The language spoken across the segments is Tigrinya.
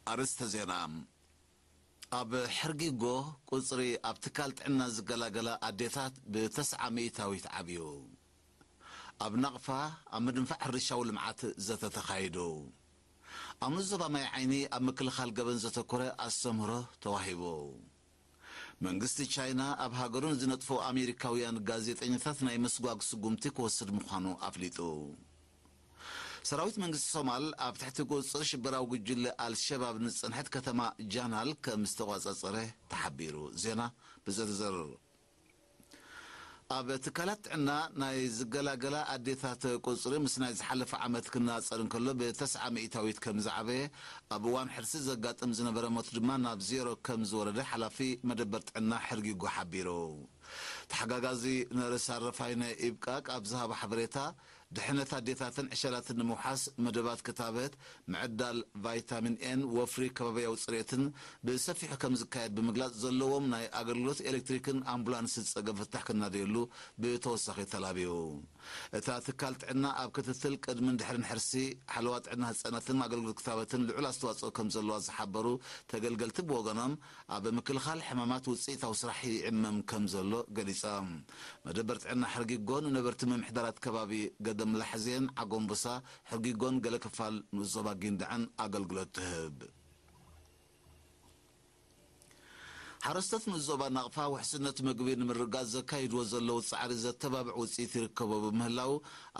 ኣርእስተ ዜና። ኣብ ሕርጊጎ ቁጽሪ ኣብ ትካል ጥዕና ዝገላገላ ኣዴታት ብ900ዊት ዓብዩ። ኣብ ናቕፋ ኣብ ምድንፋዕ ሕርሻዊ ልምዓት ዘተ ተኻይዱ። ኣብ ንዞባ ማይ ዓይኒ ኣብ ምክልኻል ገበን ዘተኮረ ኣስተምህሮ ተዋሂቡ። መንግስቲ ቻይና ኣብ ሃገሩ ንዝነጥፉ ኣሜሪካውያን ጋዜጠኛታት ናይ ምስጓግ ስጉምቲ ክወስድ ምዃኑ ኣፍሊጡ። ሰራዊት መንግስቲ ሶማል ኣብ ትሕቲ ቁጽጽር ሽበራዊ ጉጅለ ኣልሸባብ ንዝጸንሐት ከተማ ጃናል ከም ዝተቋጻጸረ ተሓቢሩ። ዜና ብዝርዝር። ኣብ ትካላት ጥዕና ናይ ዝገላገላ ኣዴታት ቁጽሪ ምስ ናይ ዝሓለፈ ዓመት ክነጻጸር እንከሎ ብ900ዊት ከም ዝዓበየ፣ ኣብ እዋን ሕርሲ ዘጋጥም ዝነበረ ሞት ድማ ናብ ዜሮ ከም ዝወረደ ሓላፊ መደበር ጥዕና ሕርጊጎ ሓቢሩ። ተሓጋጋዚ ነርስ ኣረፋይነ ኢብቃቅ ኣብ ዝሃቦ ሓበሬታ፣ ድሕነት ኣዴታትን ዕሸላትን ንምውሓስ መደባት ክታበት፣ ምዕዳል ቫይታሚን ኤን፣ ወፍሪ ከባቢያዊ ጽሬትን ብሰፊሑ ከም ዝካየድ ብምግላጽ፣ ዘለዎም ናይ ኣገልግሎት ኤሌክትሪክን ኣምቡላንስ ጸገም ፍታሕ ክናደየሉ ብተወሳኺ ተላብዩ። እታ ትካል ጥዕና ኣብ ክትትል ቅድምን ድሕርን ሕርሲ፣ ሓለዋ ጥዕና ህጻናትን ኣገልግሎት ክታበትን ልዑል ኣስተዋጽኦ ከም ዘለዋ ዝሓበሩ ተገልገልቲ ብወገኖም፣ ኣብ ምክልኻል ሕማማት ውጽኢታዊ ስራሕ ይዕመም ከም ዘሎ ገሊጾም። መደበር ጥዕና ሕርጊጎ ንነበርቲ ምምሕዳራት ከባቢ ገደም ላሕዜን፣ ዓጎምቦሳ፣ ሕርጊጎን ገለ ክፋል ንኡስ ዞባ ጊንዳዕን ኣገልግሎት ትህብ። ሓረስቶት ንኡስ ዞባ ናቕፋ ውሕስነት ምግቢ ንምርጋጽ ዘካይድዎ ዘለዉ ጻዕሪ ዘተባብዕ ውጽኢት ይርከቦ ብምህላው፣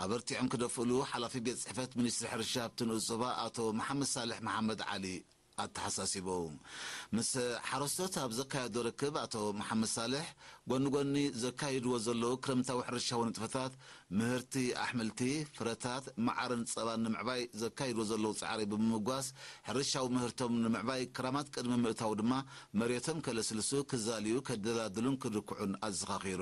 ኣበርቲዖም ክደፍእሉ ሓላፊ ቤት ጽሕፈት ሚኒስትሪ ሕርሻ ኣብቲ ንኡስ ዞባ ኣቶ መሓመድ ሳልሕ መሓመድ ዓሊ ኣተሓሳሲቡ። ምስ ሓረስቶት ኣብ ዘካየዶ ርክብ ኣቶ መሓመድ ሳልሕ፣ ጎኒ ጎኒ ዘካይድዎ ዘለዉ ክረምታዊ ሕርሻዊ ንጥፈታት፣ ምህርቲ ኣሕምልቲ፣ ፍረታት፣ መዓርን ጸባን ንምዕባይ ዘካይድዎ ዘለዉ ጻዕሪ ብምምጓስ፣ ሕርሻዊ ምህርቶም ንምዕባይ ክራማት ቅድሚ ምእታው ድማ መሬቶም ከለስልሱ፣ ክዛልዩ፣ ከደላድሉን ክድኩዑን ኣዘኻኺሩ።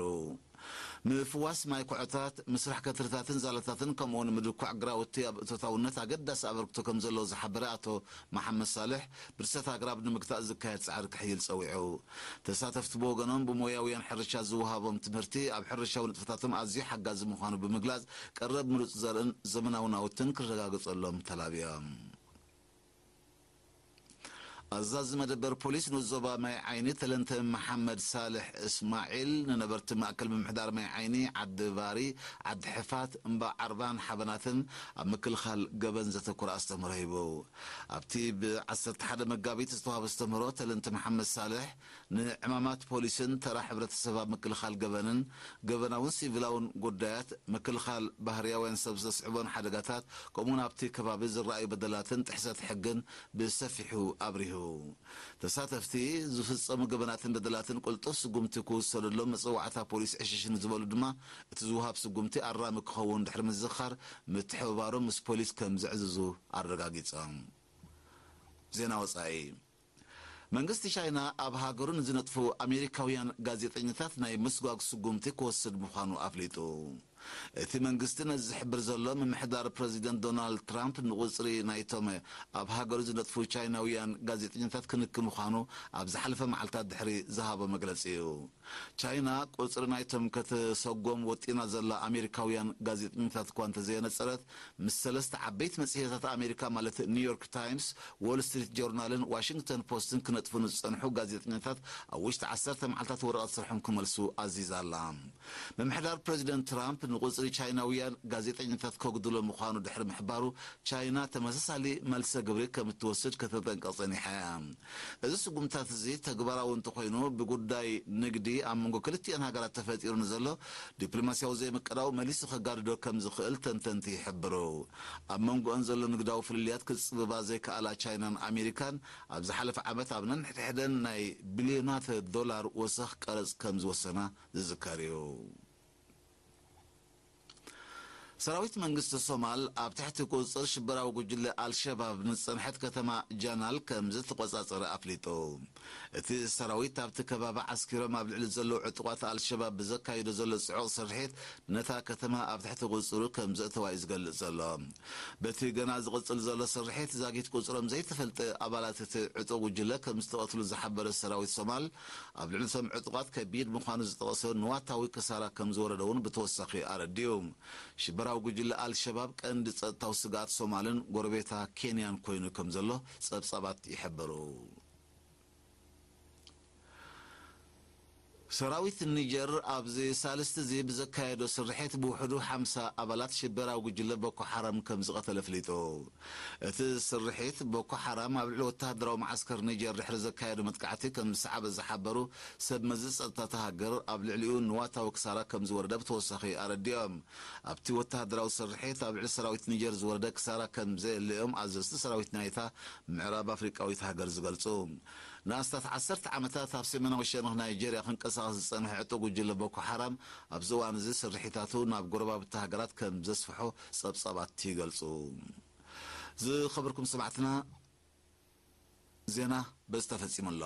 ምፍዋስ ማይ ኩዖታት፣ ምስራሕ ከትርታትን ዛላታትን ከምኡውን ምድኳዕ ግራውቲ ኣብ እቶታውነት ኣገዳሲ ኣበርክቶ ከም ዘለዎ ዝሓበረ ኣቶ መሓመድ ሳልሕ፣ ብርሰት ኣግራብ ንምግታእ ዝካየድ ጻዕሪ ክሕይል ጸዊዑ። ተሳተፍቲ ብወገኖም ብሞያውያን ሕርሻ ዝወሃቦም ትምህርቲ ኣብ ሕርሻዊ ንጥፈታቶም ኣዝዩ ሓጋዚ ምዃኑ ብምግላጽ፣ ቀረብ ምሩጽ ዘርእን ዘመናዊ ናውትን ክረጋገጸሎም ተላብዮም። ኣዛዚ መደበር ፖሊስ ንኡስ ዞባ ማይ ዓይኒ ተለንተ መሓመድ ሳልሕ እስማዒል ንነበርቲ ማእከል ምምሕዳር ማይ ዓይኒ፣ ዓዲ ባሪ፣ ዓዲ ሕፋት፣ እምባ ዓርባን ሓበናትን ኣብ ምክልኻል ገበን ዘተኮረ ኣስተምህሮ ሂቡ። ኣብቲ ብ11 መጋቢት ዝተዋህበ ኣስተምህሮ ተለንተ መሓመድ ሳልሕ ንዕማማት ፖሊስን ተራ ሕብረተሰብ ኣብ ምክልኻል ገበንን ገበናውን ሲቪላውን ጉዳያት፣ ምክልኻል ባህርያውያን ሰብ ዘስዕቦን ሓደጋታት፣ ከምኡውን ኣብቲ ከባቢ ዝረኣዩ በደላትን ጥሕሰት ሕግን ብሰፊሑ ኣብሪሁ። ተሳተፍቲ ዝፍጸሙ ገበናትን በደላትን ቅልጡፍ ስጉምቲ ክውሰደሎም መጸዋዕታ ፖሊስ ዕሽሽ ንዝበሉ ድማ፣ እቲ ዝወሃብ ስጉምቲ ኣራሚ ክኸውን ድሕሪ ምዝኻር፣ ምትሕብባሮም ምስ ፖሊስ ከም ዘዕዝዙ ኣረጋጊጾም። ዜና ወጻኢ። መንግስቲ ቻይና ኣብ ሃገሩ ንዝነጥፉ ኣሜሪካውያን ጋዜጠኛታት ናይ ምስጓግ ስጉምቲ ክወስድ ምዃኑ ኣፍሊጡ። እቲ መንግስቲ ነዚ ዝሕብር ዘሎ፣ ምምሕዳር ፕረዚደንት ዶናልድ ትራምፕ ንቁጽሪ ናይቶም ኣብ ሃገሩ ዝነጥፉ ቻይናውያን ጋዜጠኛታት ክንኪ ምዃኑ ኣብ ዝሓለፈ መዓልታት ድሕሪ ዝሃቦ መግለጺ እዩ። ቻይና ቁጽሪ ናይቶም ከተሰጎም ወጢና ዘላ ኣሜሪካውያን ጋዜጠኛታት እኳ እንተዘየነጸረት፣ ምስ ሰለስተ ዓበይቲ መጽሔታት ኣሜሪካ፣ ማለት ኒውዮርክ ታይምስ፣ ዎል ስትሪት ጆርናልን ዋሽንግተን ፖስትን ክነጥፉ ንዝጸንሑ ጋዜጠኛታት ኣብ ውሽጢ ዓሰርተ መዓልታት ወረቐት ስርሖም ክመልሱ ኣዚዛ ኣላ። ምምሕዳር ፕረዚደንት ትራምፕ ንቁጽሪ ቻይናውያን ጋዜጠኛታት ከጉድሎ ምዃኑ ድሕሪ ምሕባሩ፣ ቻይና ተመሳሳሊ መልሰ ግብሪ ከም እትወስድ ከተጠንቀቕ ጸኒሓ እያ። እዚ ስጉምታት እዚ ተግባራዊ እንተኾይኑ፣ ብጉዳይ ንግዲ ኣብ መንጎ ክልቲኣን ሃገራት ተፈጢሩ ንዘሎ ዲፕሎማስያዊ ዘይምቅዳው መሊሱ ከጋድዶ ከም ዝኽእል ተንተንቲ ይሕብሩ። ኣብ መንጎአን ዘሎ ንግዳዊ ፍልልያት ክጽብባ ዘይከኣላ ቻይናን ኣሜሪካን፣ ኣብ ዝሓለፈ ዓመት ኣብ ነንሕድሕደን ናይ ቢልዮናት ዶላር ወሰኽ ቀረጽ ከም ዝወሰና ዝዝከር እዩ። ሰራዊት መንግስቲ ሶማል ኣብ ትሕቲ ቁጽጽር ሽበራዊ ጉጅለ ኣልሸባብ ንዝጸንሐት ከተማ ጃናል ከም ዝተቆጻጸረ ኣፍሊጡ። እቲ ሰራዊት ኣብቲ ከባቢ ዓስኪሮም ኣብ ልዕሊ ዘለዉ ዕጡቓት ኣልሸባብ ብዘካይዶ ዘሎ ጽዑቕ ስርሒት፣ ነታ ከተማ ኣብ ትሕቲ ቁጽጽሩ ከም ዘእተዋ እዩ ዝገልጽ ዘሎ። በቲ ገና ዝቕጽል ዘሎ ስርሒት፣ ዛጊት ቁጽሮም ዘይተፈልጠ ኣባላት እቲ ዕጡቕ ጉጅለ ከም ዝተቐትሉ ዝሓበረ ሰራዊት ሶማል፣ ኣብ ልዕሊ እቶም ዕጡቓት ከቢድ ምዃኑ ዝጠቐሶ ንዋታዊ ክሳራ ከም ዝወረደ እውን ብተወሳኺ ኣረዲኡ። ሽበራ ሽበራዊ ጉጅለ ኣልሸባብ ቀንዲ ጸጥታዊ ስግኣት ሶማልን ጎረቤታ ኬንያን ኮይኑ ከም ዘሎ ጸብጻባት ይሕብሩ። ሰራዊት ኒጀር ኣብዚ ሳልስቲ እዚ ብዘካየዶ ስርሒት ብውሕዱ ሓምሳ ኣባላት ሽበራዊ ጉጅለ ቦኮ ሓራም ከም ዝቐተለ ኣፍሊጡ። እቲ ስርሒት ቦኮ ሓራም ኣብ ልዕሊ ወተሃደራዊ መዓስከር ኒጀር ድሕሪ ዘካየዶ መጥቃዕቲ ከም ዝሰዓበ ዝሓበሩ ሰብ መዚ ጸጥታ እታ ሃገር፣ ኣብ ልዕሊኡ ንዋታዊ ክሳራ ከም ዝወረደ ብተወሳኺ ኣረዲኦም። ኣብቲ ወተሃደራዊ ስርሒት ኣብ ልዕሊ ሰራዊት ኒጀር ዝወረደ ክሳራ ከም ዘየለ እዮም ኣዘዝቲ ሰራዊት ናይታ ምዕራብ ኣፍሪቃዊት ሃገር ዝገልጹ። ንኣስታት ዓሰርተ ዓመታት ኣብ ሰሜናዊ ሸነኽ ናይጀርያ ክንቀሳቐስ ዝጸንሐ ዕጡቕ ጉጅለ ቦኮ ሓራም ኣብዚ እዋን እዚ ስርሒታቱ ናብ ጎረባብቲ ሃገራት ከም ዘስፍሖ ጸብጻባት ይገልጹ። ዝኸበርኩም ሰማዕትና፣ ዜና በዚ ተፈጺሙ ኣሎ።